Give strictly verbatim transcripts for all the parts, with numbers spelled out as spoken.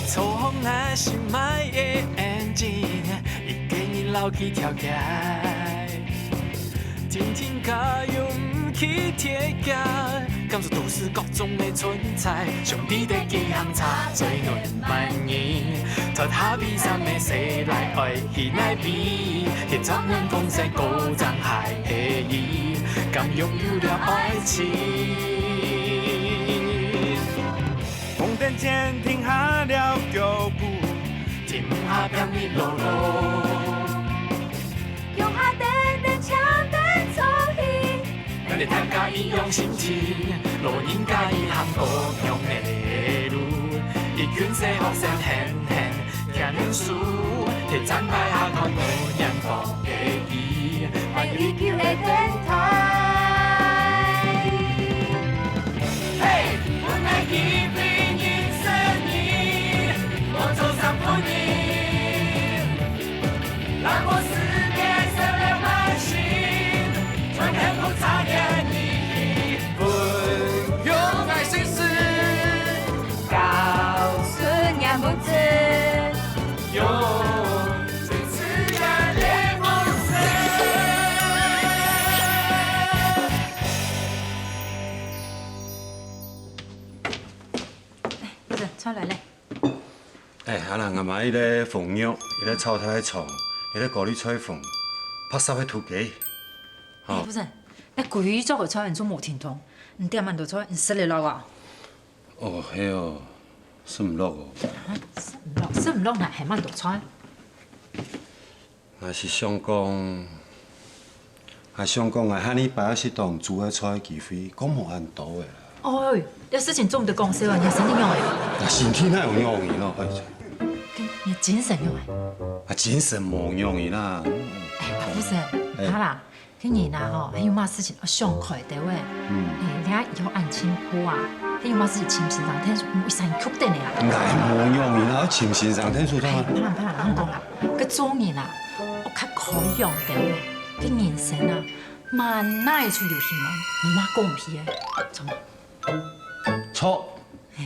坐好𠊎心愛个engine，一个人摎佢跳起。天天加油毋去貼價，感受都市各種个存在，兄弟的幾行車最暖滿意。脫下悲傷个細賴愛去哪位？天窗門風聲高漲還係佢，敢擁有了愛情？ 紅燈前停下了腳步，停下拼命路路。腳下等等，請等坐起。咱兜大家一樣心情，老人家一行各樣个路。一群細學生輕輕牽手，提砧牌下看無遠方个佢。 愛追求个天堂。嘿，分𠊎機會認識你，我做三分你，讓我世界燒了滿心，全天不差點你，分用愛心事，告訴你不知，用最自然的方式。 來，菜來咧。哎，阿蘭，𠊎買一個紅肉，一個炒大腸，一個高麗菜粉，白煠个土雞。好。哎，不是，該歸隻个菜你做無停動，你點恁多菜，你食得落啊？哦，係哦，食毋落哦。啊，食毋落，食毋落哪還恁多菜？ 𠊎係想講，𠊎想講，𠊎下二擺愛食當煮个菜个機會，講無恁多个啦。哦，這事情做毋得講笑啊，你个身體仰仔？啊，身體哪有仰仔咯？哎，你个精神仰仔？啊，精神無仰仔啦。哎，啊，不是，哎。好啦，該人啊吼，還有麼事情愛想開兜仔。嗯。哎，你看以後恁進步啊，還有麼事情尋先生，但是毋會生曲等个啦。哎，無仰仔啦，尋先生，但是哎，怕啦，怕啦，毋好講啦。 該做人啊，愛較開朗兜仔，該人生啊，滿哪就有希望，毋好講毋係个，著無？著。哎。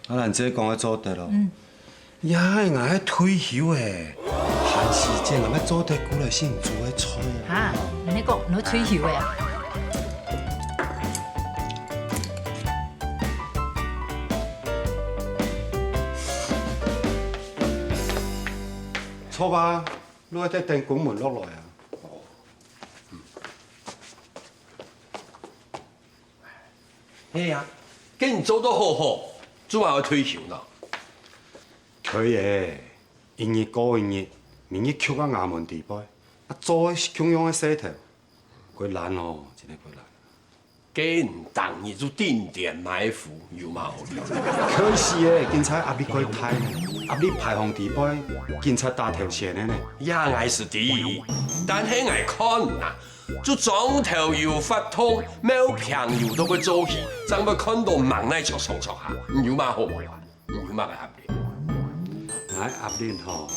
阿蘭姊講个做得咯。嗯。呀，𠊎愛退休咧，閒時節𠊎愛做得過來食你煮个菜啊。哈，你講你愛退休咧啊？ 著啊，你愛等等公文落來啊。係啊，該你做到好好，做麼个愛退休呢？退咧，一日過一日，明日卻啊衙門底背，啊做个共樣个事頭，過懶哦，真个過懶。 該你逐日就頂店賣貨，有麼好理？可惜咧，警察壓力過大呢，壓力排行第一，警察打頭前个呢。也𠊎係知，但係𠊎看啊，就庄頭有法通，廟坪有到个做戲，正會看到吂哪著上著下，有麼好無啊？ 你有麼个壓力？𠊎壓力吼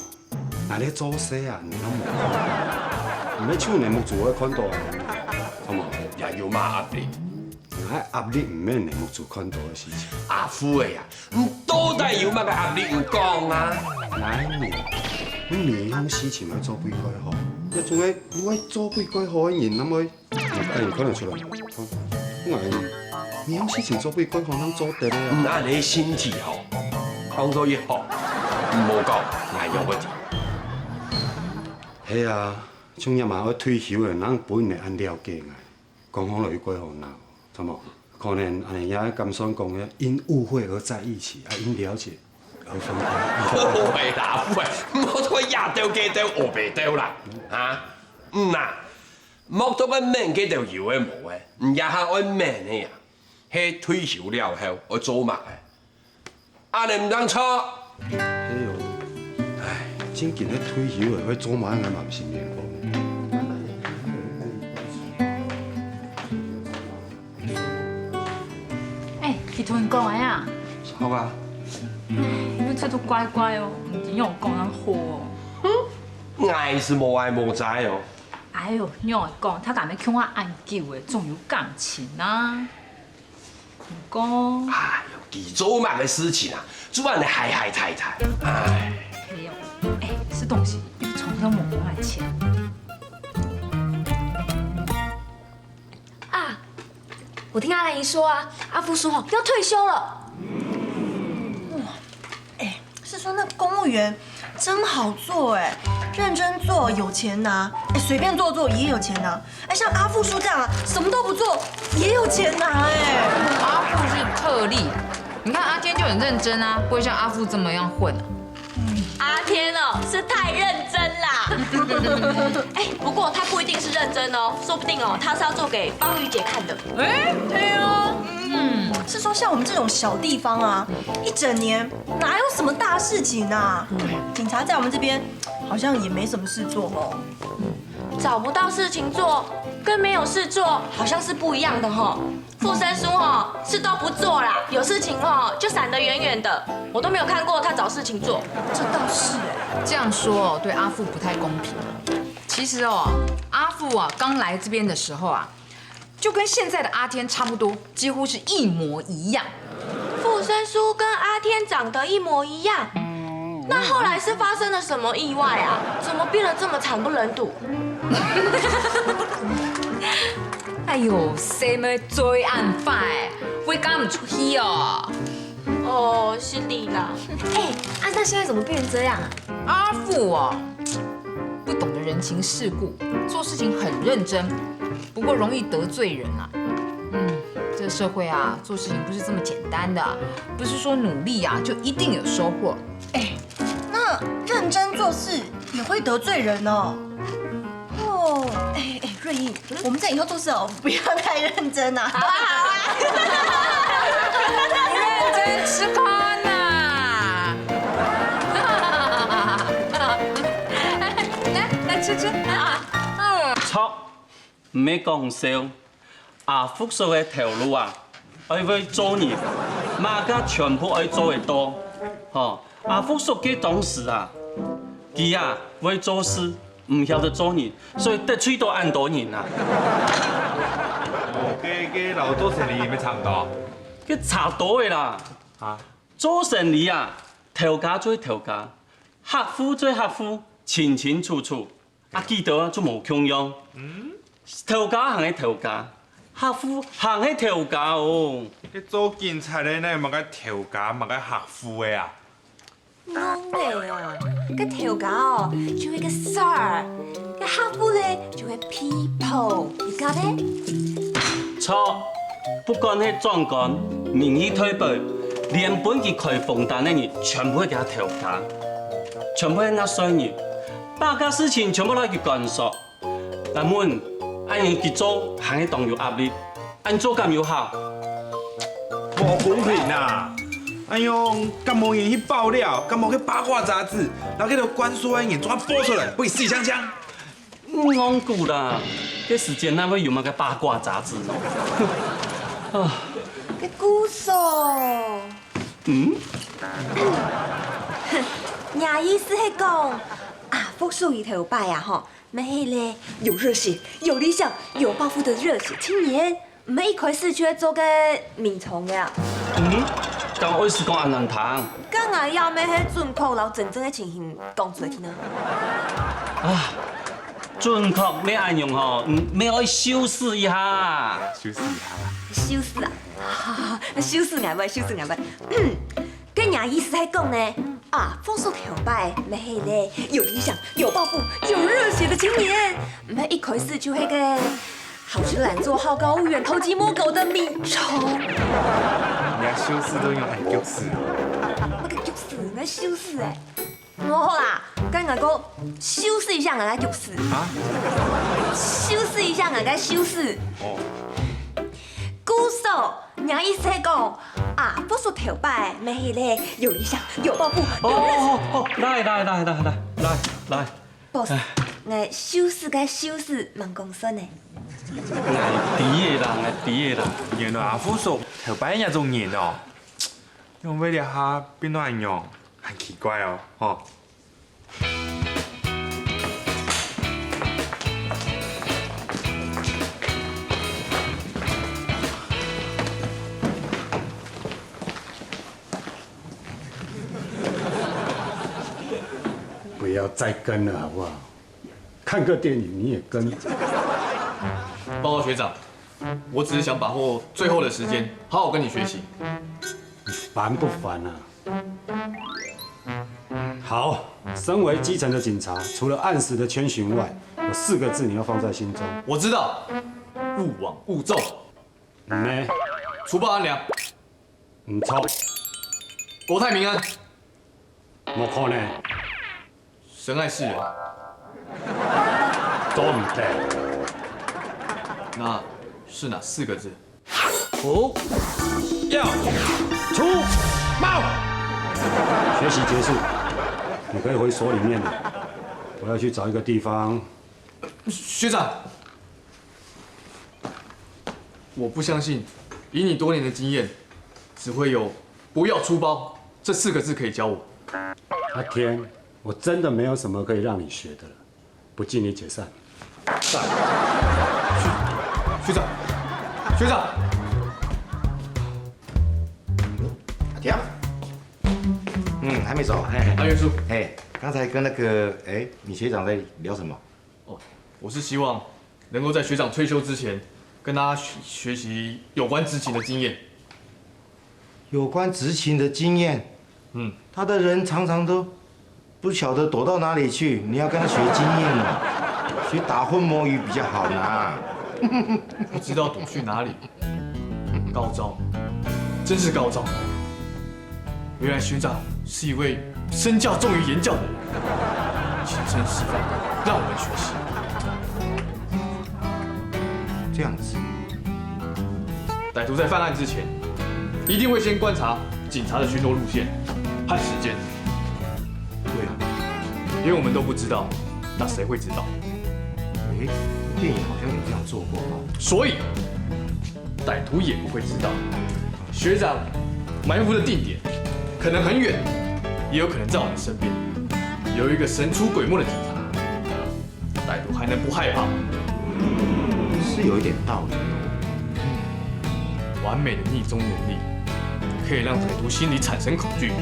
，𠊎咧做事啊，你看無？毋係像你目珠會看到啊，好無？也有麼壓力？𠊎壓力毋係你目珠看到个事情。阿富个呀，你到底有麼个壓力？你講啊！𠊎呢，你每樣事情愛做對蓋好，這種个毋會做對蓋好个人，哪會 哎，你看得出來，看，𠊎呢，你有事情做不過，好難做得了啊。嗯，恁樣身體吼，講到一好，毋好講，𠊎有問題。係啊，像若嘛愛退休个，哪分你恁了解𠊎，講好了又過好鬧，著無？可能恁樣也敢算講个，因誤會而在一起，啊，因了解而分開。好个啦，喂，毋好在這兜該兜烏白兜啦，啊，嗯呐。 莫到愛愐該兜有个無个，你這下愛愐个啊，係退休了後愛做麼个？恁樣毋正著！哎喲，唉，正經个退休个愛做麼个，𠊎嘛毋係面講。哎，佢同你講个啊？好啊。哎，你這都怪怪哦，毋知仰講正好哦。哼，𠊎係無愛無齋哦。 哎喲，仰會講，大家乜共下恁久了，總有感情啊。毋過，哎喲，佢做麼个事情啊，做恁个害害太太，唉。没有，哎，吃东西又从来没花钱。啊，我听阿兰姨说啊，阿富叔吼要退休了。哎，是说那公务员真好做哎，认真做有钱拿，哎，随便做做也有钱拿。哎，像阿富叔这样啊，什么都不做也有钱拿哎。阿富是特例，你看阿天就很认真啊，不会像阿富这么样混啊。阿天哦，是太认真啦。哎，不过他不一定是认真哦，说不定哦，他是要做给方瑜姐看的。哎，对哦，是说像我们这种小地方啊，一整年哪有什么大事情啊？警察在我们这边好像也没什么事做哦。找不到事情做，跟没有事做好像是不一样的吼。富生叔吼是都不做啦，有事情吼就闪得远远的，我都没有看过他找事情做。这倒是哎，这样说哦，对阿富不太公平。其实哦，阿富啊，刚来这边的时候啊，就跟现在的阿天差不多，几乎是一模一样。富生叔跟阿天长得一模一样，那后来是发生了什么意外啊？怎么变得这么惨不忍睹？哎呦，細妹最暗法哎，會講毋出去哦。哦，是你啦。哎，啊，那现在怎么变成这样啊？阿富哦，不懂得人情世故，做事情很认真，不过容易得罪人啊。嗯，这个社会啊，做事情不是这么简单的，不是说努力啊就一定有收获。那认真做事也会得罪人哦。哦，哎哎，瑞英，我们这以后做事哦，不要太认真啊。好啊好啊。认真吃饭呐。来来吃吃啊。错，毋係講笑。阿福叔个頭路啊，愛會做人，麼个全部愛做得到。吼，阿福叔佢當時啊，佢啊會做事，毋曉得做人，所以得罪到恁多人啊。哦，該該摎做生理有咩差毋多？佢差多个啦。啊，做生理啊，頭家做頭家，客戶做客戶，清清楚楚。啊，記得啊，就無共樣。頭家還係頭家，客戶還係頭家哦。該做警察个哪有麼个頭家、麼个客戶个啊？ 啷个啊？个頭家哦，就係个sir，个客戶咧就係people，你講呢？錯，不管係長官、民意代表，連分佢開紅單个人，全部係佢頭家，全部係納稅人，把个事情全部摎佢管束。 阿文，恁樣佢做還係當有壓力，恁做敢有效？無公平啊！哎喲，敢無人去爆料，敢無去八卦雜誌，摎該兜關說个人做下爆出來，會死香香。戇牯啦，該時節哪會有麼个八卦雜誌呢？啊，个故事。嗯，你意思係講，啊，福叔佢頭擺啊吼， 乜係咧，有熱血、有理想、有抱負的熱血青年，毋係一開始就愛做个民眾个啊。嗯，敢愛係講恁難聽？該𠊎也乜係準確摎真正个情形講出來聽啊。啊，準確乜恁樣吼，嗯，乜愛修飾一下。休息一下啦。修飾啊，修飾𠊎會，修飾𠊎會。該你意思係講呢？ 啊，福叔頭擺乜係咧，有理想、有抱負、有熱血的青年，毋係一開始就係个好吃懶做、好高騖遠、偷雞摸狗的民眾。你个修飾都用恁腳趾。那个就是那修飾哎。哦，好啦，該𠊎講修飾一下𠊎个腳趾。啊？修飾一下𠊎个修飾。哦。故所，你意思係講，啊，福叔頭擺乜係咧，有理想、有抱負、有熱情。哦哦哦，來來來來來來來。 boss，𠊎修飾个修飾吂講算呢。𠊎知个啦，𠊎知个啦。原來阿福叔頭擺也種人哦，仰會這下變到恁樣，還奇怪哦，吼。不要再跟了好不好？看个电影你也跟。报告学长，我只是想把握最后的时间，好好跟你学习。你烦不烦啊？好，身为基层的警察，除了按时的圈巡外，有四个字你要放在心中。我知道，勿枉勿纵。嗯呢？除暴安良。 毋著。國泰民安。無可能。神愛世人。做毋得。那是哪四個字？不要出貓。學習結束，你可以回所裡面了。我要去找一個地方。學長， 我不相信，以你多年的经验，只会有“不要出包”这四个字可以教我。阿天，我真的没有什么可以让你学的了，不敬礼解散。散。学长，学长，阿天，嗯，还没走，嘿嘿。阿元叔，嘿，刚才跟那个，哎，你学长在聊什么？ 哦，我是希望能够在学长退休之前，跟他学学习有关执勤的经验。有关执勤的经验？嗯，他的人常常都不晓得躲到哪里去，你要跟他学经验哦，学打混摸鱼比较好呢。不知道躲去哪里。 高招，真是高招！原来学长是一位身教重于言教的人，亲身示范，让我们学习。这样子，歹徒在犯案之前，一定会先观察警察的巡逻路线和时间。对啊，因为我们都不知道，那谁会知道？诶，电影好像有这样做过哦。所以， 歹徒也不会知道，学长埋伏的定点可能很远，也有可能在我们身边。有一个神出鬼没的警察，歹徒还能不害怕？是有一点道理哦。完美的逆风能力，可以让歹徒心里产生恐惧，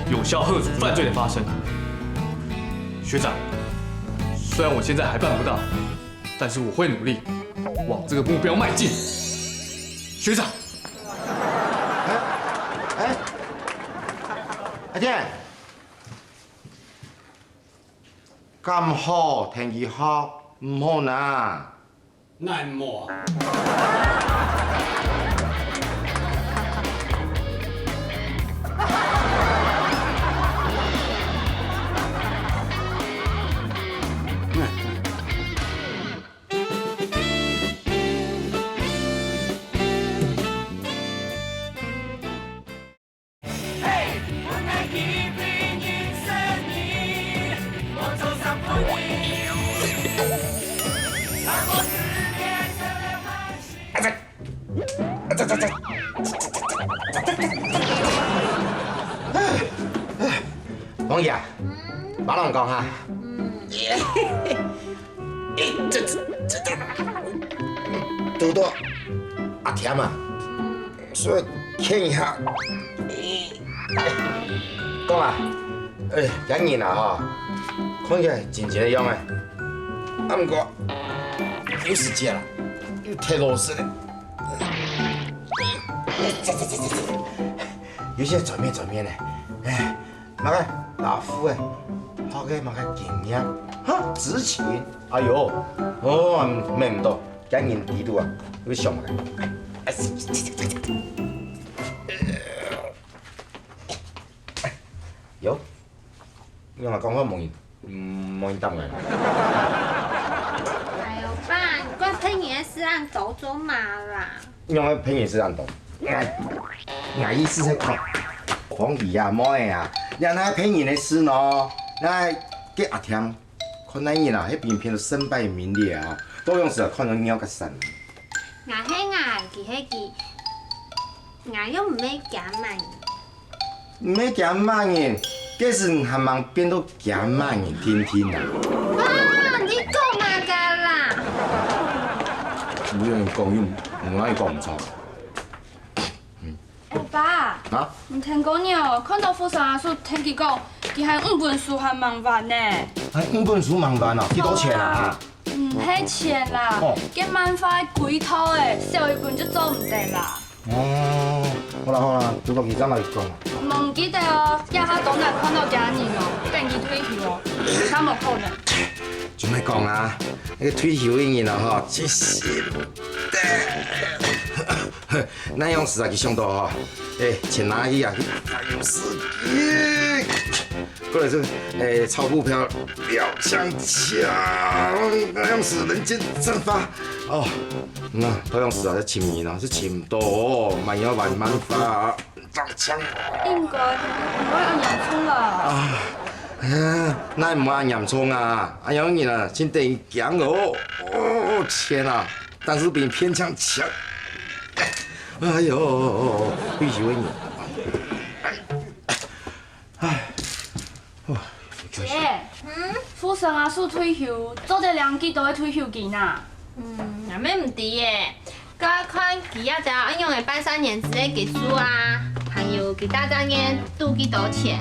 有效遏阻犯罪的发生。学长，虽然我现在还办不到， 但是我会努力往这个目标迈进。学长，哎，阿健，敢好天气好，毋好拿。难莫。 王爷啊，马上讲哈。 这这这这，堵到阿添啊，所以劝一下。讲啊，哎，这人啊吼，看起来真正个样哎，啊毋过有时节啦，又忒老实了。有些转面转面呢，哎。 么个老虎个，好个么个经验，哈，执勤，哎哟，哦，免毋到，今日底肚啊，有想个。有，你嘛讲话无人，嗯，无人答来。哎哟，爸，你怪骗人个事恁多做嘛啦？ 仰會騙人个事恁多？𠊎，𠊎意思係講，講佢啊，妹啊，你哪騙人个事呢？𠊎个阿添，看哪人啊，係騙騙到身敗名裂啊，到樣時啊，看到尿个散。𠊎係𠊎，佢係佢，𠊎又毋係驚麼人。 毋係驚麼人，該時你還吂變到驚麼人定定啊？啊，你講麼个啦？你恁講又毋哪會講毋著？阿爸，啊？你聽過無？看到富商阿叔聽佢講，佢還五本書還吂還呢。還五本書吂還啊？幾多錢啊？毋係錢啦，哦。該漫畫个歸套欸，少一本就做毋得啦。哦，好啦好啦，做到佢正來講。毋記得哦，這下都難看到厥人哦，等佢退休哦，哪無可能？就莫講啊，該个退休个人啊吼，真是。 哪樣時啊，佢想到吼，欸，錢拿去啊，去辦公室去。過來係，欸，炒股票，兩槍槍，哪樣時人間蒸發。哦，那哪樣時啊，在尋人啊，係尋毋到哦，還愛還辦法，兩槍。應該毋會恁嚴重啦。啊，哎呀，哪會無恁嚴重啊？恁樣人啊，真得人驚哦！哦，天啊！ 但是比偏強強。哎喲，退休个人。哎，哇，姐，嗯，富生阿叔退休，做得領幾多个退休金啊？嗯，𠊎乜毋知耶，該愛看佢這隻愛仰仔辦三年制个基數啊，還有佢大隻人賭幾多錢。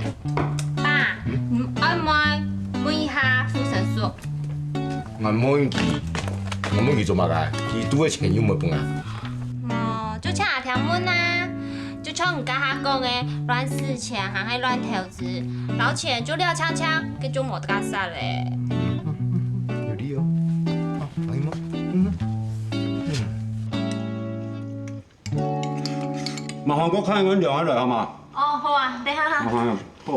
爸，你愛毋愛問一下富生叔？ 𠊎問佢，𠊎問佢做麼个？佢賭个錢又毋會分𠊎。哦，就像阿添問啊，就像你頭下講个，亂使錢還係亂投資，撈錢就撈淨淨，該就無得煞咧。有理哦。啊，阿姨媽，嗯，嗯。麻煩過看一碗涼下來好嗎？哦，好啊，等下哈。麻煩，好。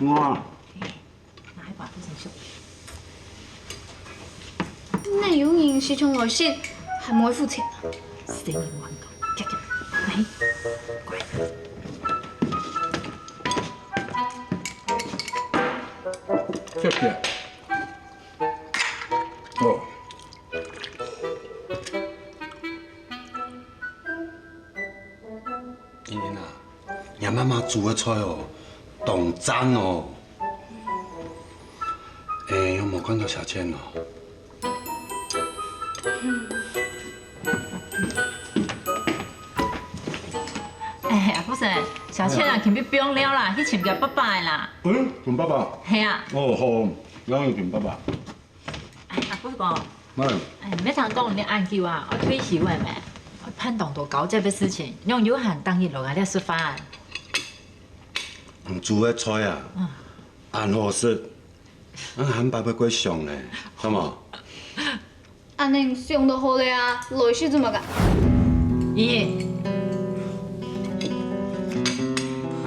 哇。 拿一把非常小。哪有人時常來食，還無愛付錢啊？生意無恁好，遽遽，來，乖。謝謝。哦。 英英啊，若媽媽煮个菜哦，當讚哦。欸，有無看到小倩哦？哎呀，富生，小倩啊，今晡日放尞啦，去尋佢爸爸个啦。嗯，尋爸爸？係啊。哦，好，𠊎去尋爸爸。 哎，阿富生，哎，毋係聽講你恁久啊，愛退休了咩？愛辦當多交接个事情，仰有閒逐日來𠊎這食飯？你煮个菜啊，恁好食，𠊎下擺會過想呢，好無？恁樣想就好了啊，來食做麼个？咦，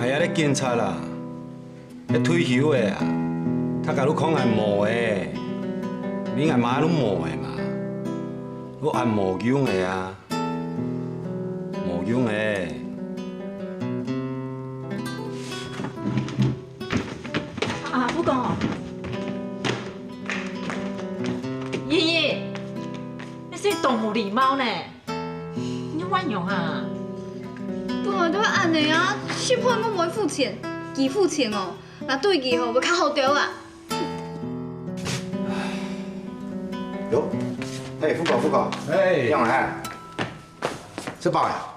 哎呀，你警察啦！ 該退休个啊，大家都看𠊎無个，連𠊎媽都無个嘛，都恁無用个啊，無用个。啊，富生，依依，你係當無禮貌呢！ 你仰會恁樣啊？本來就係恁樣啊，食飯又毋會付錢，佢付錢哦，𠊎對佢吼會較好兜啊。喲，嘿，富哥，富哥，嘿。仰仔？食飽啊？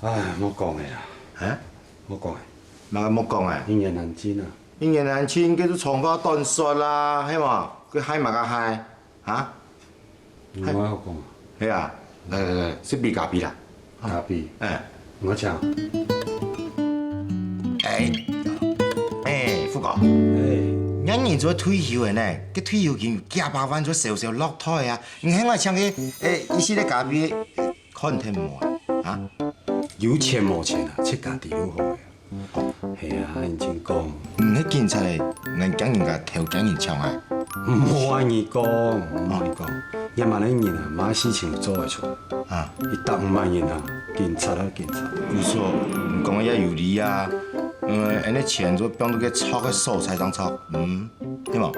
唉，莫講了啦。啊？莫講了。麼个莫講了？一言難盡啊。一言難盡，該就長話短說啦，係無？該害麼个害？ 哈？有麼个好講啊？係啊，來來來，食杯咖啡啦。咖啡？哎。𠊎請。哎，哎，富哥，哎。𠊎人做退休个呢，該退休金有幾百萬做小小樂透啊，你喊𠊎請个，哎，一息个咖啡，看得無啊？啊？有錢無錢啊，自家知就好个。 係啊，你真講。你係警察个，𠊎驚人家偷驚人搶啊？莫恁樣講，莫恁樣講。這滿个人啊，麼个事情做得出。啊。一百五萬人啊，警察啊，警察。毋錯，你講个也有理啊。嗯，恁樣錢就放到該著个所在當著，嗯。 對無？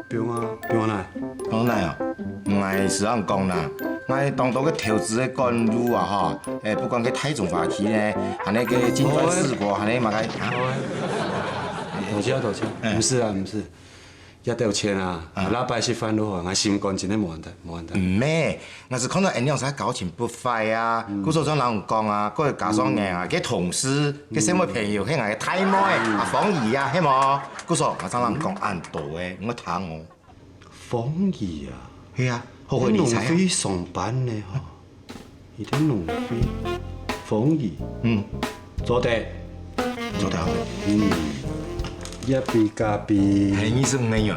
放啊，放哪？放哪啊？𠊎係恁講啦，𠊎當多个投資个管路啊吼，誒，不管个大中華區呢，還有个金磚四國，還有麼个啊？好啊。大姐，大姐，哎。毋係啦，毋係。這兜錢啊，啊。𠊎禮拜食飯就好，𠊎心肝真个無恁大，無恁大。毋係，𠊎係看到恁樣才交情不壞啊。故所正摎你講啊，各位家長人啊，該同事，該身邊朋友，係𠊎个大妹啊，芳姨啊，係無？故所𠊎正摎你講恁多个，你愛聽哦。芳姨啊，係啊，好好理財啊。農會上班呢吼。 佢兜農會，芳姨，嗯，做得，做得好。嗯，一杯咖啡，係二十五个銀。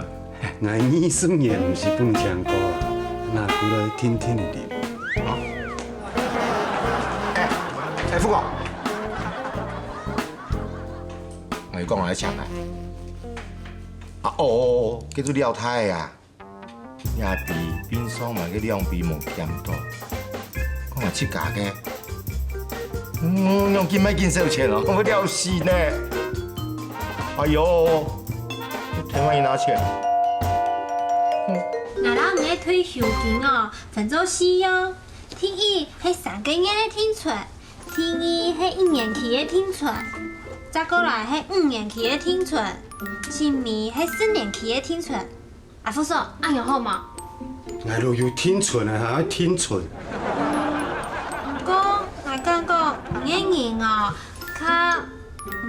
𠊎二十年毋係分你請過啊，拿過來定定啉。哎，哎，富哥，𠊎講𠊎請啊。啊，哦，哦，哦，叫做廖太啊。 這杯冰箱嘛，該兩杯無減到。講𠊎自家个，嗯，用緊買緊少錢哦，𠊎會了死呢。哎喲，天天拿錢。𠊎摎你个退休金哦，分做四樣。第一係三個月个定存，第二係一年期个定存，再過來係五年期个定存，最尾係十年期个定存。 阿福嫂，恁樣好無？𠊎都有定存啊，還愛定存？毋過，𠊎感覺你个人哦，較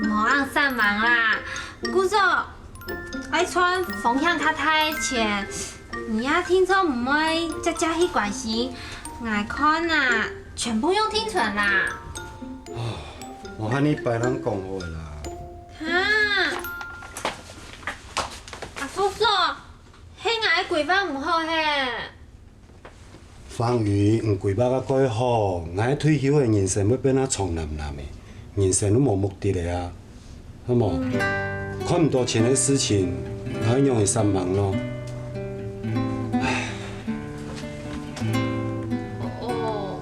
毋好恁散忙啦。故所，愛揣風險較大个錢，你也定著毋會隻隻去關心。𠊎看啊，全部用定存啦。哦，𠊎喊你別人講好个啦。哈，阿福嫂， 係𠊎个規劃毋好嘿。芳姨，你規劃个蓋好，𠊎退休个人生會變啊長湳湳个，人生都無目的个啊，好無？看毋到錢个事情，𠊎愛仰會煞猛咯？唉。哦。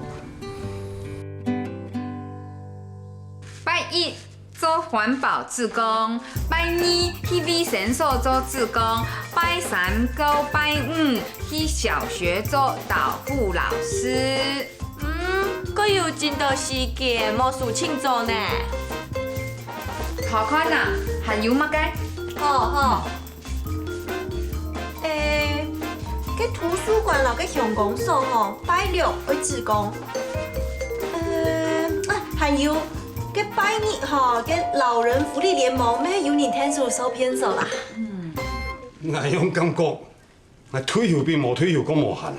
拜一， 做環保志工，拜二去衛生所做志工，拜三到拜五去小學做導護老師。嗯，還有真多時間無事情做呢。好看啊，還有麼个？好，好。 欸，該圖書館摎該鄉公所吼，拜六愛志工。呃，啊，還有，該拜日吼，該老人福利聯盟乜有人𢯭手收編手啦。𠊎仰感覺，𠊎退休比無退休還無閒啊。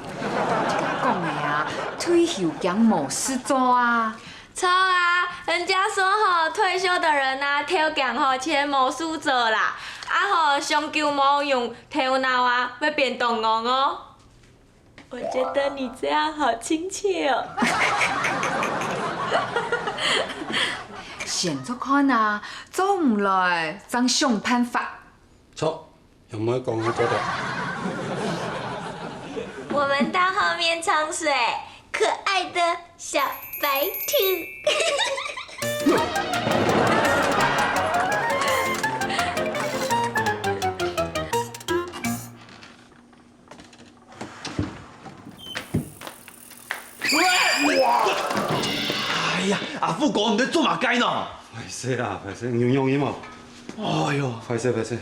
講个啊，退休驚無事做啊。 著啊，人家說吼，退休的人啊，頭頸吼，全無事做啦。啊吼，上久無用頭腦啊，會變當戇哦。我覺得你這樣好親切哦。先做看啊，做毋來，正想辦法。著。 有沒有講到做到？我們到後面唱是欸，可愛的小白兔。哇！哎呀，阿富哥，你在做麼个呢？壞勢啦，壞勢，你有用意無？哎喲，壞勢，壞勢。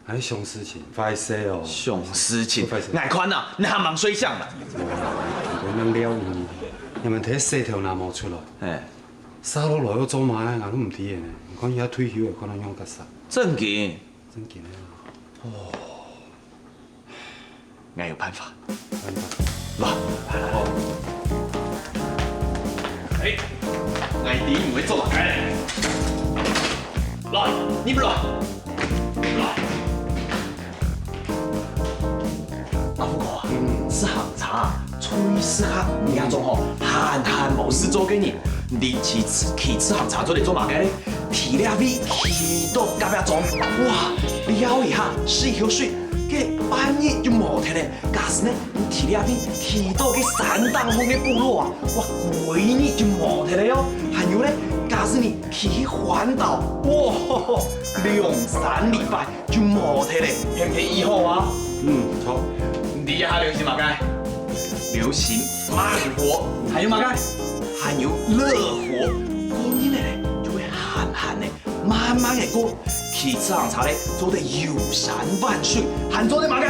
哎，上事情，壞勢哦。上事情，壞勢。𠊎看啊，你還吂睡醒啦。無啦，𠊎同佢吂尞呢，你們在洗頭那毛出來。哎。沙落來又做麼个，𠊎都毋知呢。你看佢退休了，看到樣結煞。正經。正經的啊。哦。𠊎有辦法。辦法。來，來，來。哦。哎，𠊎知你會做麼个。來，你們來。 阿富哥啊，嗯。自行車啊，隨時下你這種吼，閒閒無事做个人，你騎自，騎自行車做得做麼个呢？提這位騎到隔壁庄，哇，撩一下，試一口水，該半日就無忒了。假使呢，你提這位騎到該山頂項个部落啊，哇，歸日就無忒了喲。還有呢，假使你騎去環島，哇，兩三禮拜 就無忒了，係毋係已好啊？嗯，著。你這下流行麼个？流行慢活，還有麼个？還有樂活。過日仔呢，就會閒閒仔，慢慢仔過，騎騎自行車咧，做得遊山玩水，還做得麼个？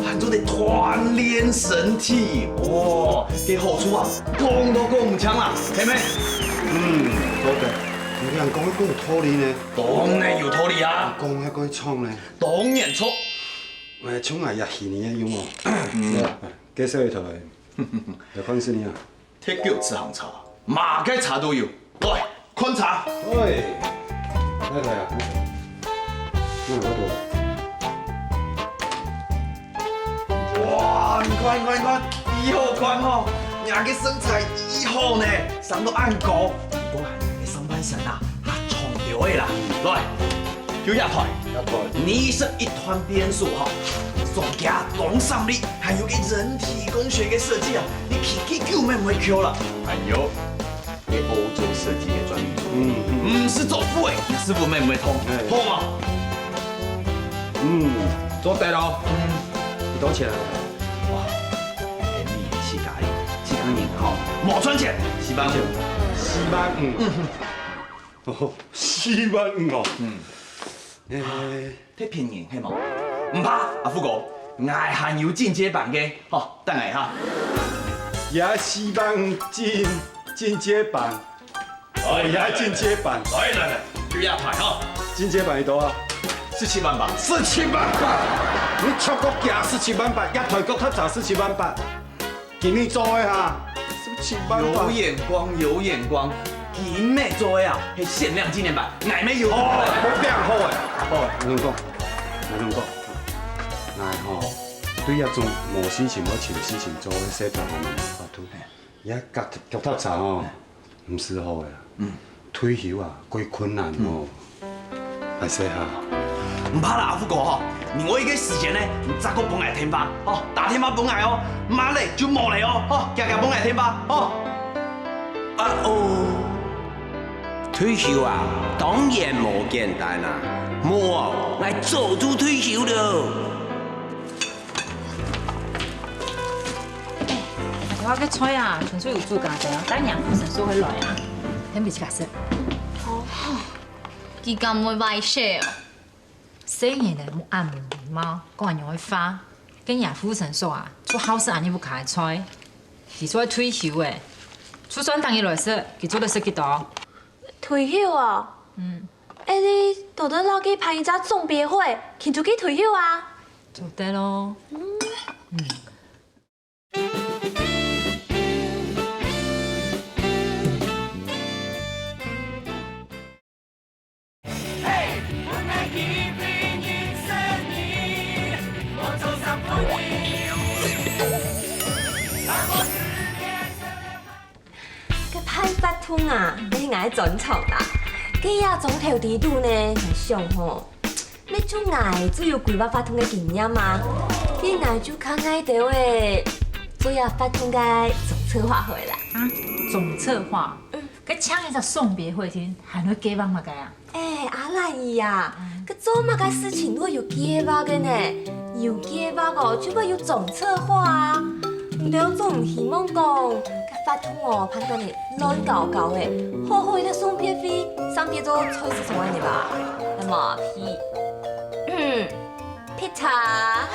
還做得鍛鍊身體。哦，該好處啊，講都講毋清啦，係無？嗯，好个。你恁講，講有道理呢。當然有道理啊。講還過唱呢。當然著。哎，像𠊎也係呢，有無？嗯。介紹一下來，來看係你啊。 鐵腳自行車，麼个車都有。來，看車。喂，來來啊，看看。哇，你看，你看，你看，異好看吼！你个身材異好呢，生到恁高，毋過啊，你个上半身啊，還長條个啦。來， 就這台，這台。二十一段變速箱，上架當省力，還有個人體工學个設計啊，你騎幾久乜毋會翹啦。還有，該歐洲設計个專利。嗯，嗯。毋使做副个，師傅乜毋會痛，哎。好無？嗯，做得哦。嗯。幾多錢啊？哇，便宜，自家个，自家个人吼，無賺錢，四萬五。四萬五。嗯。 哦，四萬五哦。嗯。欸，忒便宜，係無？毋怕，阿富哥，𠊎還有進階版个，吼，等𠊎哈。也四萬五進，進階版。哦，也進階版。來來來，就這台吼。進階版幾多啊？十七萬八。十七萬八！你全國行十七萬八，一台腳踏車十七萬八。 今日做个哈，十七萬八。有眼光，有眼光。今日做个啊，係限量紀念版，𠊎乜有。哦，無變好誒。好誒，𠊎同你講，𠊎同你講，𠊎吼，對這種無事情愛尋事情做个細團吼，無法度。也腳，腳踏車吼，毋適合誒。嗯。退休啊，過困難哦。 歹勢哈。毋怕啦，阿富哥吼，另外一個時間呢，你再過分𠊎電話，吼，打電話分𠊎哦，無咧就無咧哦，吼，遽遽分𠊎電話，吼。啊哦，退休啊，當然無簡單啊，無哦，𠊎早就退休了。 哎，頭下个菜啊，全部有煮好个，等下護士叔會來啊，先分佢食先。哦，佢敢會壞勢哦？細人仔莫恁無禮貌，講恁樣个話。該護士叔啊，就好食恁樣屋下个菜。佢就愛退休誒，就算等佢來食，佢做得食幾多？退休哦？嗯。哎，你做得摎佢辦一隻送別會，請佢去退休啊？ 做得咯。嗯。該辦活動啊，係𠊎个專長啦。該這莊頭底肚呢，𠊎想吼， 乜就𠊎最有規劃活動个經驗啊，該𠊎就較愛兜仔做這活動个總策劃好啦。啊，總策劃？嗯。該請一隻送別會定還愛計畫麼个啊？哎，阿蘭姨啊，嗯。該做麼个事情都愛有計畫个呢？有計畫哦，就會有總策劃啊。你兜總毋希望講，該活動哦，辦到你亂搞搞个，好好一個送別會，像變做菜市場恁樣吧？ 那麼，皮，嗯，皮茶，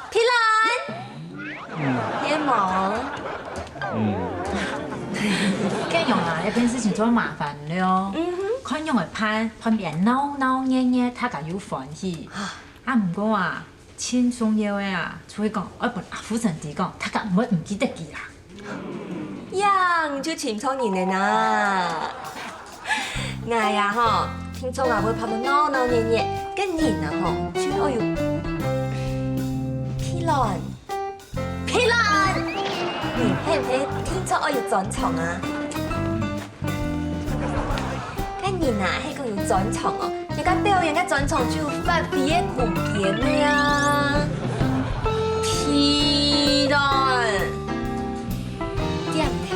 皮卵，嗯。天毛。嗯。恁樣啊，這件事情就麻煩了哦。嗯哼。看樣仔辦，辦變鬧鬧熱熱，大家又歡喜。啊。啊，毋過啊， 盡重要个啊，就係講愛分阿富生知講，大家毋會毋記得佢啦。恁樣就尋著人了哪。𠊎啊吼，定著啊會辦到鬧鬧熱熱，該人啊吼，就愛有皮卵，皮卵，你係毋係定著愛有專長啊？ 該人啊，係講有專長哦，人家表演个專長就有發揮个空間了啊。皮卵，點頭。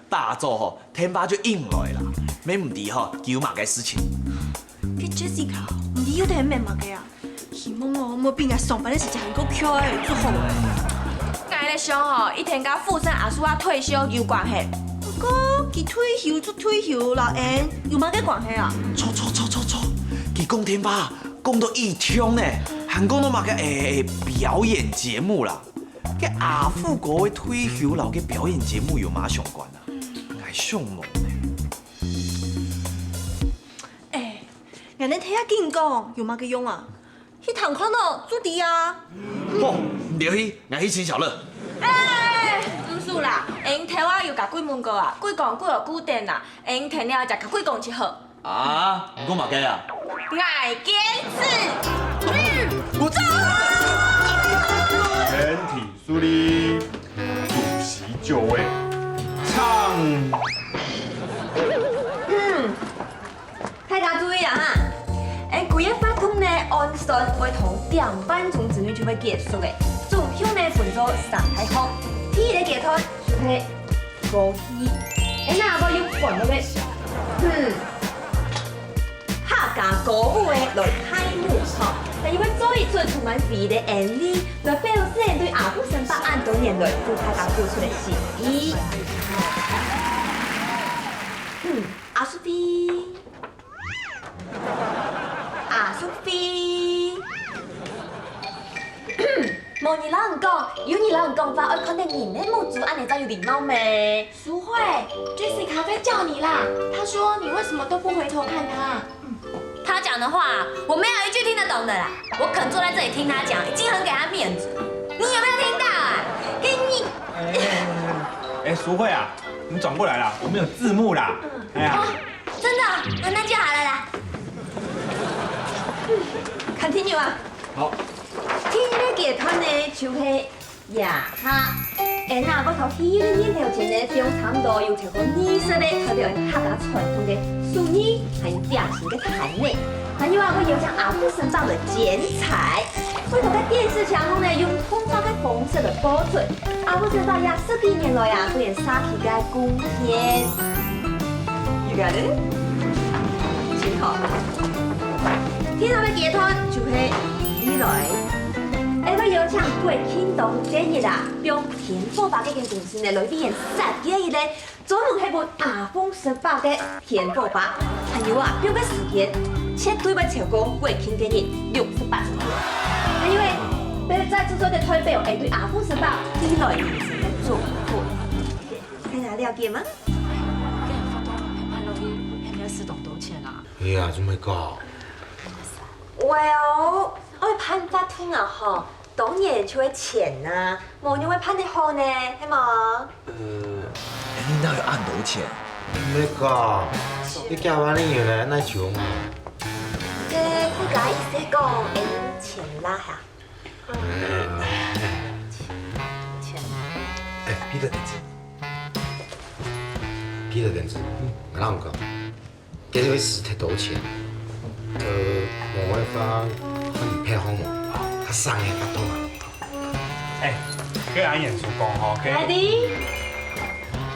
打早吼，電話就應來啦，乜毋知吼，佢有麼个事情？該Jessica，你又在該麼个啊？ 希望哦，莫比𠊎上班个時節還過𤸁仔就好了。𠊎咧想吼，一定佮富生阿叔仔退休有關係。哥，佢退休就退休，摎𫣆有麼个關係啊？錯錯錯錯錯！佢講電話講到異鄉呢，還講到麼个誒表演節目啦。該阿富哥个退休摎該表演節目有麼相關啊？𠊎想無呢。誒，𠊎等頭下緊講有麼个用啊？ 去聽看哦，就知啊。好，你去，𠊎去請小樂。哎，毋使啦，𫣆頭下有佮貴門哥啊，貴公貴婆顧等啊，𫣆頭下再佮貴公就好。啊，你講麼个啊？𠊎堅持。嗯，我走。全體肅立，主席就位，唱。嗯。 大家注意啊哈！𫣆歸個活動呢，按算會同兩點半鐘之內就會結束个。總共呢分做三大項。第一個階段就係歌戲，𫣆啊會用歡樂个，嗯，客家歌舞个來開幕吼。還有會做一齣充滿回憶个MV，來表示𫣆對阿富師伯恁多年來對大家付出个心意。嗯，阿叔弟。 阿叔弟，無人摎你講，有人摎你講話愛看等人个目珠，恁呢正有禮貌咩？淑慧，Jessica在叫你啦。她說你為什麼都不回頭看她？她講的話，我沒有一句聽得懂的啦。我肯坐在這裡聽她講，已經很給她面子。你有沒有聽到啊？給你……哎，淑慧啊，你轉過來啦，我們有字幕啦。哎呀。 真的啊？那就好了啦。Continue啊。好。第二個階段呢，就係這下。𫣆啊，愛到戲院入場前呢，放差毋多有超過二十個代表客家傳統个手藝還有點心个攤位。還有啊，會邀請阿富師伯來剪綵。 會同該電視牆項呢，用動畫个方式來播出。阿富師伯這十幾年來啊，對𫣆社區个貢獻。You got it？真好。第三個階段就係未來。𫣆會邀請國慶當日啊，用天火把這間公司呢，來為𫣆設計一個 專門係分阿鳳十八个天火把，還有啊，表个時間絕對會超過國慶該日六十八小時。還有誒，愛再製作个代表，愛對阿鳳十八未來人生个祝福。大家了解嗎？哎，發通還蠻容易，還沒有使當多錢啊。哎呀，怎麼搞？Well，愛辦發通啊吼， 當然就係錢啊，無仰會辦得好呢，係無？呃，你哪有恁多錢？毋係講，你幾萬个銀呢，哪窮啊？該大家意思講，𫣆錢啦哈。錢。哎，彼个等子，彼个等子，嗯，𠊎摎你講。 該就會使忒多錢。呃，無辦法，看你配合無？較省个發通啊。哎，該恁樣子講吼，該，Daddy，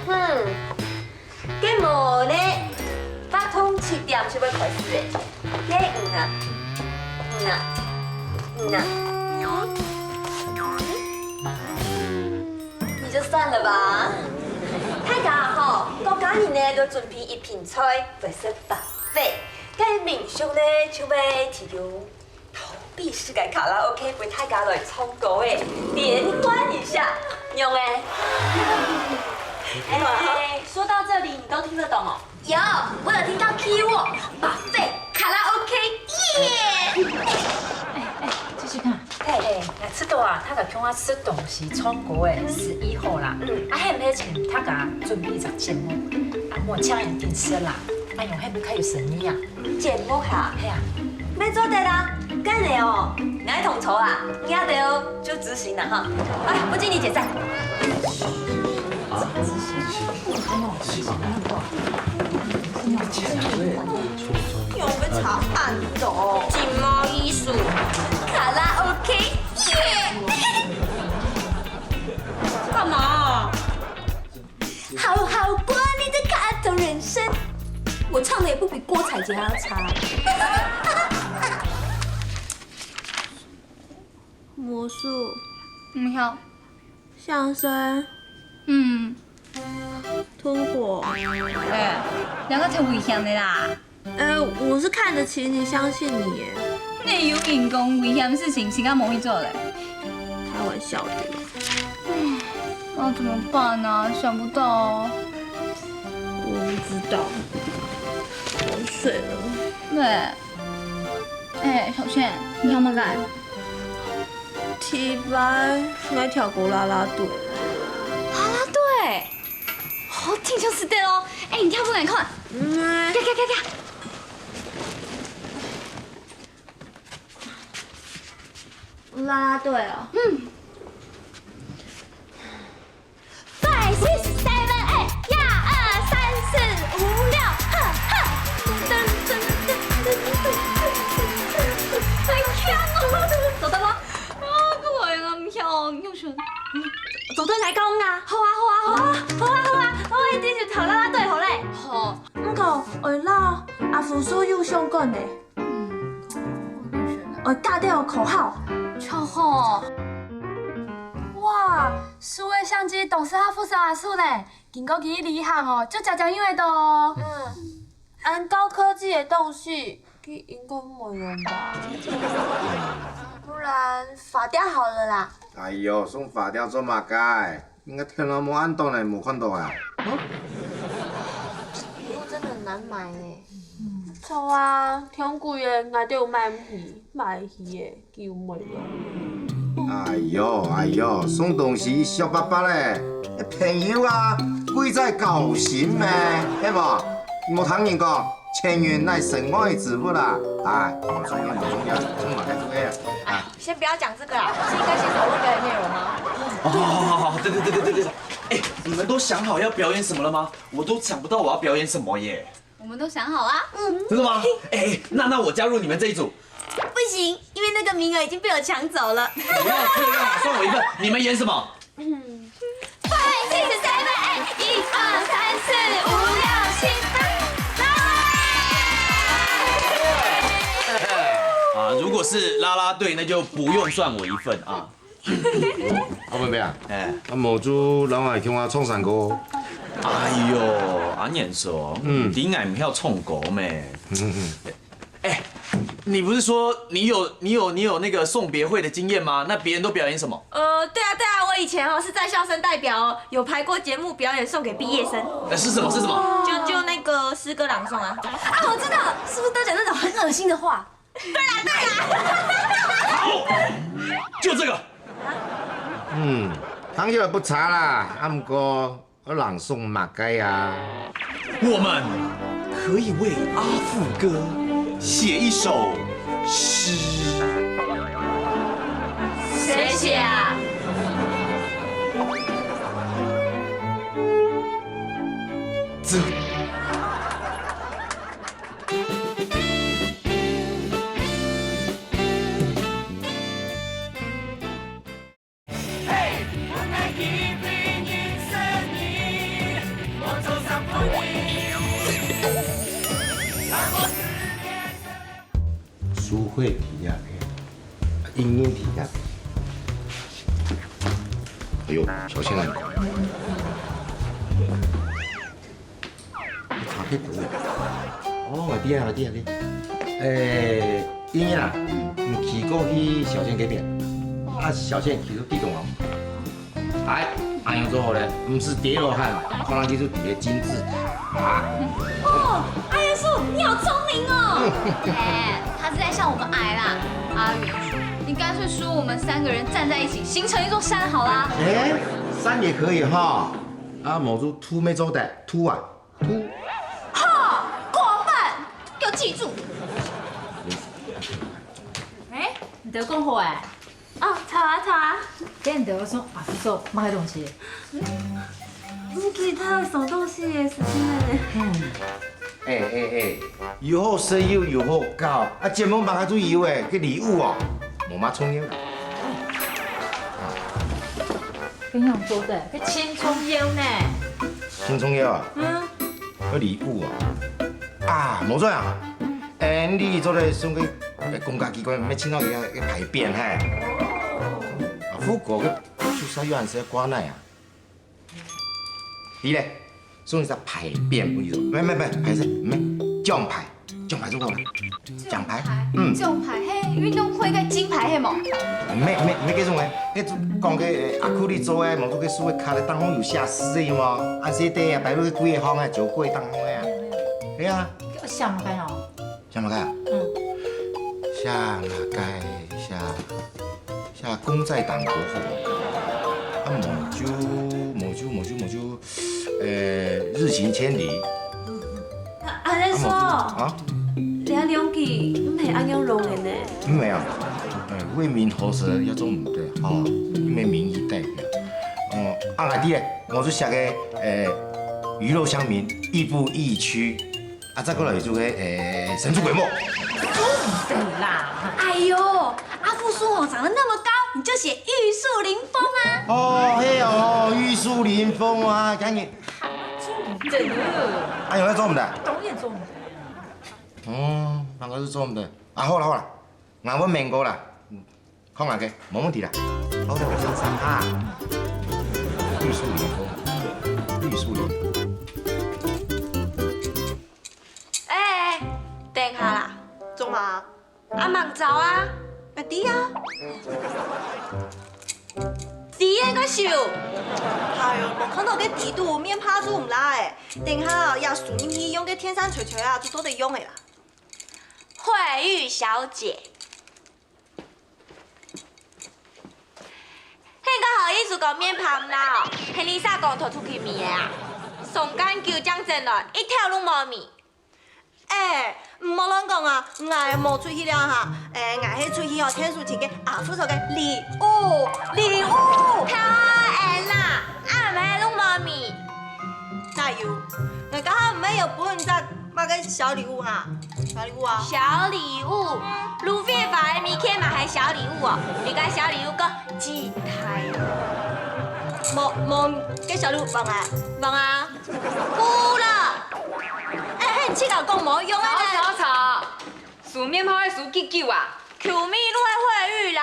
嗯，該無呢，發通七點就會開始誒。該五啊，五啊，五啊。 你就算了吧。大家吼，各家人呢都準備一盤菜，來食buffet。該民宿呢就會提供投幣式个卡拉OK分大家來唱歌誒，聯歡一下，仰誒？哎，說到這裡，你都聽得懂哦？ 有，𠊎有聽到keyboard、buffet、卡拉OK，耶！哎哎，繼續看。哎哎，𠊎知道啊，大家共下食東西、唱歌誒，係一項啦。嗯。啊，還有請大家準備一隻節目，啊，莫請人緊食啦，啊，仰會較有誠意啊。節目哈？係啊。 乜做得啊，恁樣哦，𠊎同桌啊，𠊎兜就執行啦哈。來，不經理解散。仰會差恁多？真無意思。卡拉OK，耶！幹嘛？ 好好過你的卡通人生。我唱的也不比郭采潔還要差。魔術，嗯，好。相聲，嗯，吞火。哎，兩个太危險的啦！呃，我是看得起你，相信你耶。你有人講危險事情，自家無去做嘞。開玩笑的。那怎麼辦呢？想不到哦。我不知道，我睡了。對，哎，小倩，你有沒有改？第一擺，𠊎跳過啦啦隊。啦啦隊？好，聽就是對咯。哎，你跳舞來看。嗯啊。看，看，看，看。啦啦隊哦。嗯。Five, six, seven, eight，呀，二，三，四，五，六，哈，哈。噔，噔，噔，噔，噔，噔，噔，好強哦！做得嗎？啊，各位啊，毋曉，用手。做得來講啊。好啊，好啊，好啊，好啊，好啊，我一定就跳啦啦隊好咧。好。毋過，愛摎阿福叔有相關的。嗯，愛加點口號。口號。哇，叔个相機當適合福叔阿叔呢，經過佢旅行哦，就常常用得到哦。嗯，恁高科技的東西，佢應該毋會用吧？不然發條好了啦。哎喲，送發條做麼个？ 應該電腦無恁多呢，無看到啊。真的很難買呢。著啊，忒貴个，𠊎兜買毋起，買起个，佢毋會用。哎喲，哎喲，送東西笑巴巴咧，朋友啊，貴在交心咩，係無？莫聽人講，錢銀乃身外之物啊。哎，無重要，無重要，送麼个做个啊？哎， 先不要講這個啦，不是應該先討論表演內容嗎？哦，對對對對對對，哎，你們都想好要表演什麼了嗎？我都想不到我要表演什麼耶。我們都想好啊。真的嗎？哎，那那我加入你們這一組。不行，因為那個名額已經被我搶走了。不要這樣，算我一份。你們演什麼？ Five, six, seven, eight，一二三四五六七八，來！啊，如果是啦啦隊，那就不用算我一份啊。阿文伯啊，哎，啊無就摎𠊎共下唱山歌。哎喲，阿年叔，嗯，你知𠊎毋曉唱歌咩？嗯嗯。 哎，你不是說你有你有你有那個送別會的經驗嗎？那別人都表演什麼？呃，對啊對啊，我以前哦是在校生代表哦，有排過節目表演送給畢業生。呃，是什麼？是什麼？就就那個詩歌朗誦啊。啊，我知道，是不是都講那種很噁心的話？對啦對啦。好，就這個。嗯，聽起來不差啦，啊毋過 愛朗誦麼个啊？我們可以為阿富哥寫一首詩。誰寫啊？這。 書會題啊，音樂題啊。哎喲，小心啊！ 查去讀。哦，𠊎知啊，𠊎知啊，知。誒，英英啊，你企過去小倩該片，啊，小倩企到地中央。哎，恁樣做好咧，毋使跌落汗，看上去就跌个精緻啊。哦，阿元叔，你好聰明哦！哎，他是在向我們矮啦。阿元，你乾脆說我們三個人站在一起，形成一座山好啦。誒，山也可以哈。啊，無就two乜做得，two啊。 好，過分，給我記住。哎，你兜講好哎。哦，好啊，好啊。該你兜送阿福叔麼个東西？嗯，其他送東西个時間呢？嗯。哎哎哎，有好食又有好搞，啊，節目麼个都有哎，該禮物哦，無麼重要啦。該仰做得，該盡重要呢。盡重要啊？嗯。 个禮物啊？啊，無錯啊！Andy做得送个公家機關，乜請到佢个牌匾嘿。啊，富哥个手上有紅色个掛奶啊？你咧？送你隻牌匾，有意思無？毋係，毋係，毋係，牌匾，毋係，獎牌，獎牌做好了。獎牌，嗯。獎牌，嘿，運動會个金牌，嘿無？毋係，毋係，毋係該種个，該種講个，呃，亞克力做个，無做个樹个殼个，頂項有寫字个有無？啊，寫个啊，擺落去櫃仔項啊，酒櫃頂項个啊。係啊。寫麼个哦？寫麼个啊？嗯。寫麼个？寫，寫公債黨國貨。啊，無就，無就，無就，無就，呃，日行千里。 啊，恁樣說，啊，無，啊？這兩句毋係恁樣用个呢。毋係啊，哎，為民喉舌也做毋得，吼，因為民意代表。哦，啊，𠊎知咧，𠊎就寫个，誒，魚肉鄉民，亦步亦趨，啊，再過來就个，誒，神出鬼沒。做毋得啦！哎喲，阿富叔吼長得那麼高，你就寫玉樹臨風啊。哦，係哦，玉樹臨風啊，趕緊。 做毋得。哎喲，該做毋得。當然做毋得。哦，該就做毋得。啊，好啦好啦，𠊎會明白啦。嗯，看𠊎个，無問題啦。好，好，好，好啊。玉樹臨風，玉樹臨風。哎，等下啦，做麼？ 啊，吂走啊？𠊎知啊。知个个手。哎喲，無看到該底肚面皮做毋罅欸。等下啊，也輸入去用該電扇吹吹啊，就做得用个啦。慧玉小姐，你个好意思講面皮毋罅哦？係你煞講拖出去味个啊？上間酒莊轉來，一條都無味。 哎，毋好亂講啊！𠊎無出去尞哈，哎，𠊎係出去哦，𢯭手尋个阿富叔个禮物，禮物。討厭啦，恁樣攏無味。哪有？𠊎這下毋係有分你隻麼个小禮物哈？小禮物啊？小禮物？路費花个物件嘛還小禮物哦？你个小禮物講幾大？無無，該小禮物放啊，放啊！ 有啦！哎，嘿，自家講無用个呢。吵吵吵！輸面皮个輸幾久啊？求命路个慧玉啦！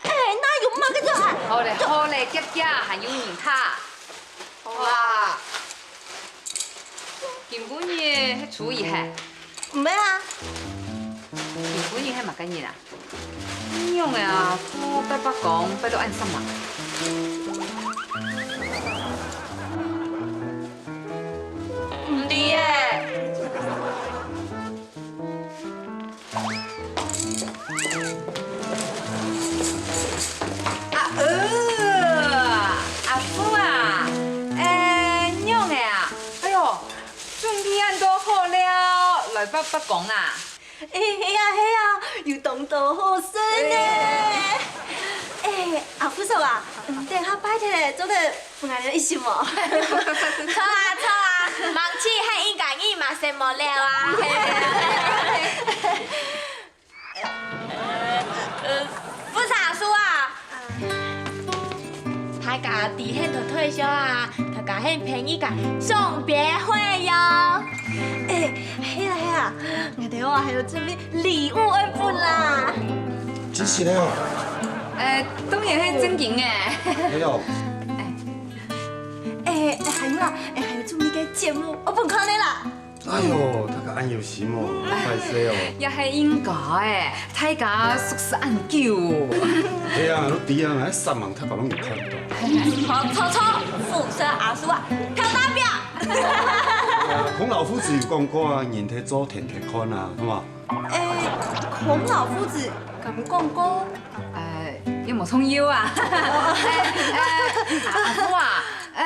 哎，哪有麼个做法？好咧好咧，遽遽還有人客。好啦，今晡日係初一係？毋係啊。今晡日係麼个日啊？ 仰仔啊，拜伯公拜到恁煞猛？毋知欸。啊，呃，阿富啊，欸，仰仔啊，哎喲，準備恁多好料，來拜伯公啊？ 哎，係啊係啊，有當多好食呢。哎，阿富叔啊，嗯，等下拜忒咧，做得分𠊎兜一息無？著啊著啊，吂去還應該你嘛食無了啊。呃，富察叔啊， 大家知你係退休啊，大家係便宜个送別會喲。哎，係啊係啊，𠊎兜啊還有準備禮物愛分啦。真實个哦？呃，當然係正經个。哎喲。哎，還有啊，哎，還有準備个節目，愛分看个啦。 哎喲，大家恁有心哦，歹勢哦。也係應該个，大家熟識恁久。係啊，𠊎知啊，𠊎煞猛大家攏有看到。著著著，富察阿叔啊，飄達標。孔老夫子有講過啊，人忒做天忒看啊，係嘛？哎，孔老夫子敢講過？呃，有無重要啊？哎，哎，阿富啊，呃，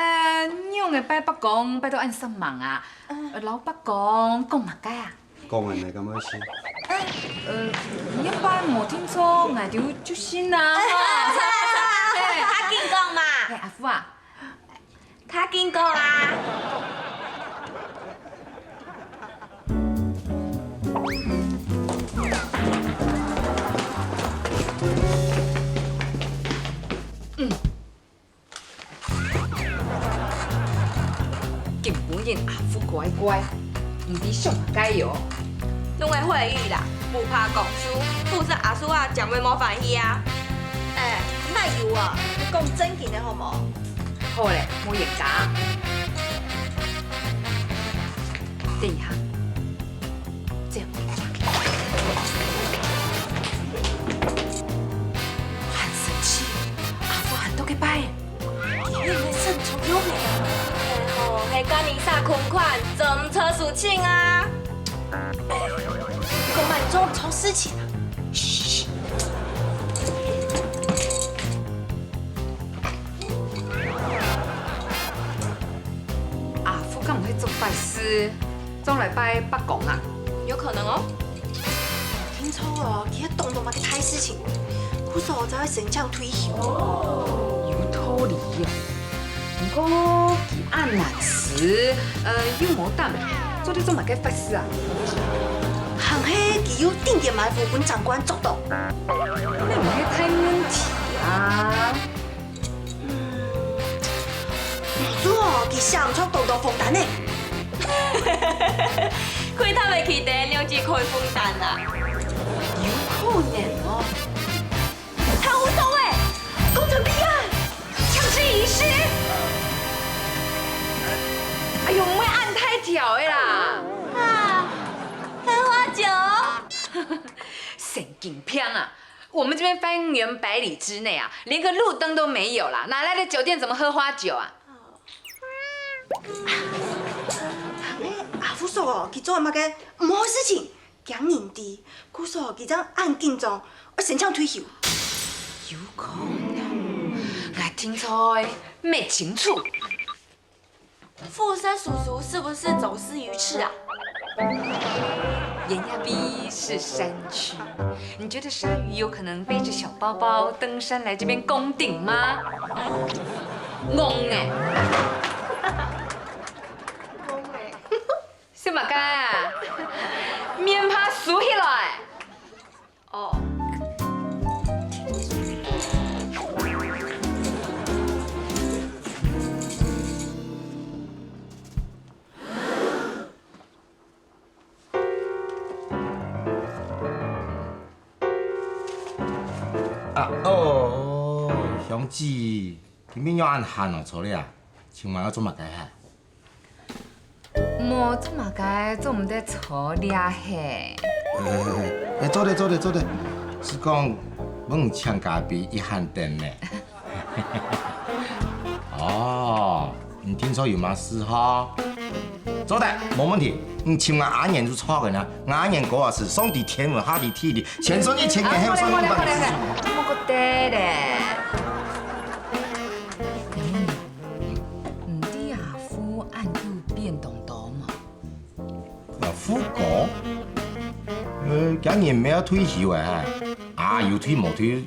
仰仔拜伯公拜到恁煞猛啊？ 摎伯公講麼个啊？講恁仔敢會死？呃，你一般無聽著，𠊎兜就信啊。嘿，較緊講嘛。嘿，阿富啊，較緊講啊。嗯。 今晡日阿富乖乖，毋知想麼个喲。攏係慧玉啦，不怕講輸，富察阿叔啊，正會無歡喜啊。哎，哪有啊，你講正經个好無？好咧，莫冤家。一下。這樣。還生氣，阿福還多个拜。你也沒生錯用欸。哎吼，係跟你啥款款，做毋錯事情啊。你講嘛，你做毋錯事情啊？噓。 阿福敢毋會做壞事，轉來拜伯公啊？有可能哦。聽說哦，佢係當多麼个大事情，故所正會申請退休。有道理哦。毋過佢恁懶尸，呃，又無膽，做得做麼个壞事啊？還係佢有定點埋伏分長官捉到。該毋係大問題啊。 嗯，無錯哦，佢寫毋出當多封單呢。開頭个期待，兩支開封單啊。有可能哦。他胡說欸，工程弊案，強制遺失。哎喲，毋會恁大條个啦。啊，番花酒。神經病啊！ 我們這邊方圓百里之內啊，連個路燈都沒有啦，哪來的酒店怎麼喝花酒啊？哎，阿福叔哦，佢做麼个？無事情，驚人知，故所佢正恁緊張，愛申請退休。有可能，𠊎聽錯，沒清楚。 富山叔叔是不是走私魚翅啊？鹽亞比是山區，你覺得鯊魚有可能背著小包包登山來這邊攻頂嗎？戇欸！戇欸！食麼个啊？面帕收起來！ 哦。啊，哦，香姊，今晡日仰恁閒哦，坐這啊？請問愛做麼个哈？ 無做麼个，做毋得坐這係？欸，坐咧，坐咧，坐咧。係講，問你請咖啡一閒等呢。哦，你聽說有麼事哈？做得，無問題。你請𠊎阿年就著个啦。𠊎阿年哥啊，係上知天文，下知地理，先生一千年後生，好咧，好咧，好咧，好咧，莫過得咧。 毋知阿福恁久變動多無？阿福哥？呃，今年乜愛退休啊？啊，有退無退，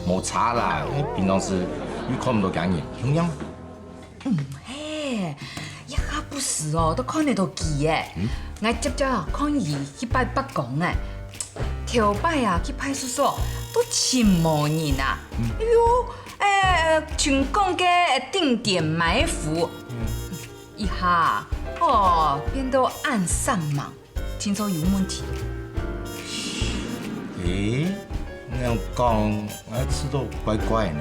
無差啦，平常時又看毋到今年，共樣。嗯，嘿，一下不時哦，都看得到佢誒。嗯？𠊎輒輒啊，看佢去拜伯公誒。頭擺啊，去派出所，都尋無人啊。嗯。哎喲， 欸，像講个定點埋伏，嗯。一下，哦，變到恁散漫，聽說有問題。欸，你恁講，𠊎試著怪怪呢。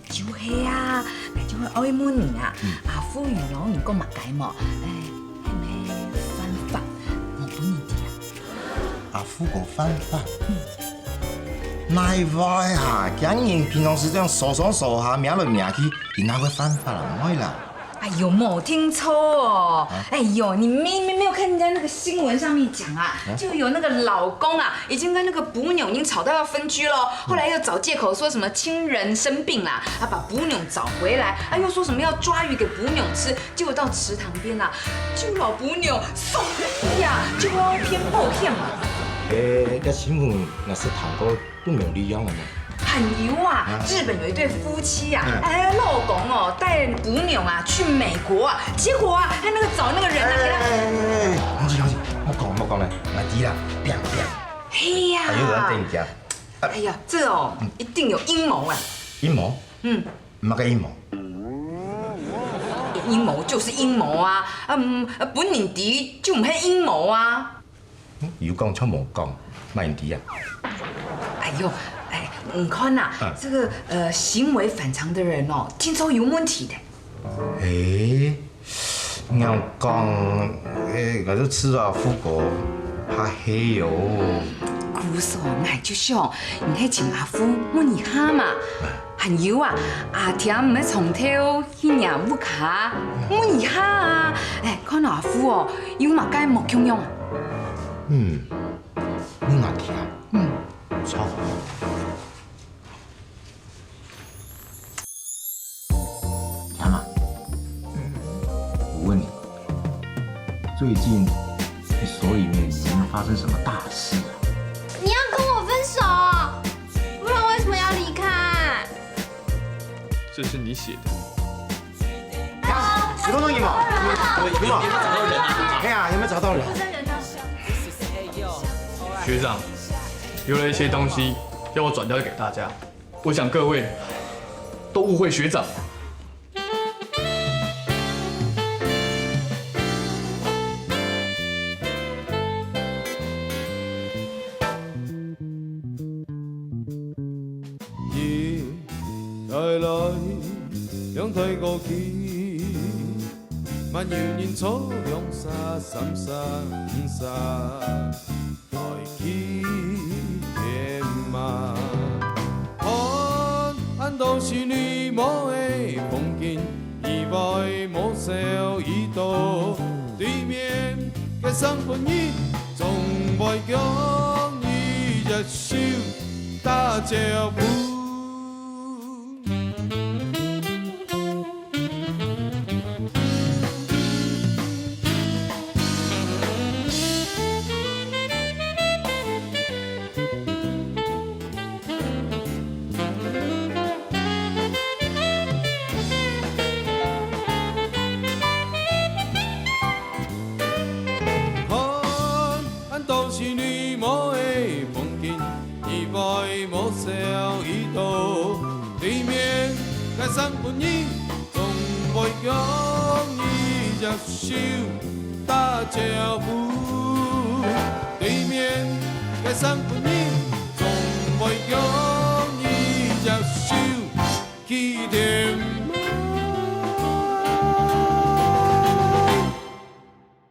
就係啊，𠊎就係愛問你啊，嗯。阿福有摎你講麼个無？欸，係毋係犯法，無分你知啊？ 阿福哥犯法？哪會啊？今人平常時恁樣捎上捎下，摸來摸去，佢哪會犯法啊？毋會啦。哎喲，無聽錯哦！啊？哎喲，你明明沒有看人家那個新聞上面講啊，啊？就有那個老公啊，已經跟那個捕鳥已經吵到要分居咯，後來又找藉口說什麼親人生病啦，啊，把捕鳥找回來，啊，又說什麼要抓魚給捕鳥吃， 結果到池塘邊啊，就摎捕鳥送去啊，就愛騙保險嘛。欸，這新聞𠊎識聽過，都無這樣个呢。還有啊，啊。日本有一對夫妻啊，嗯。哎，老公哦，帶捕鳥啊去美國啊，結果啊，他那個找那個人啊，給他，欸，欸，欸，欸，行行行，莫講莫講了，𠊎知啦，砰砰。嘿呀。哎喲，𠊎等一下。哎呀，這哦，嗯。一定有陰謀啊。陰謀？嗯。 麼个陰謀？陰謀就是陰謀啊，嗯，分人知就毋係陰謀啊。嗯，有講就無講，麼人知啊？哎喲，哎，你看吶，啊。這個，呃，行為反常的人哦，聽說有問題的。欸， 𠊎講，誒，𠊎就知阿富哥，還係有。故所，𠊎就想，你係請阿富問一下嘛。還有啊，阿添毋係長透去若屋下，問一下啊。誒，看阿富哦，有麼个無共樣啊？嗯，問阿添。嗯。著。 天啊，我問你，最近你所裡面有沒有發生什麼大事啊？你要跟我分手？不然為什麼要離開？這是你寫的。有沒有東西嘛？有沒有？有沒有？哎呀，有沒有找到人？學長，留了一些東西，要我轉交給大家。 我想各位都誤會學長。 來去天嘛。看恁多心裡無个風景，意外無愁已到，對面个生分人，總會共你一手打招呼。 看恁多心裡無个風景，意外無愁已到，對面个生分人，總會共你一手打招呼。對面个生分人，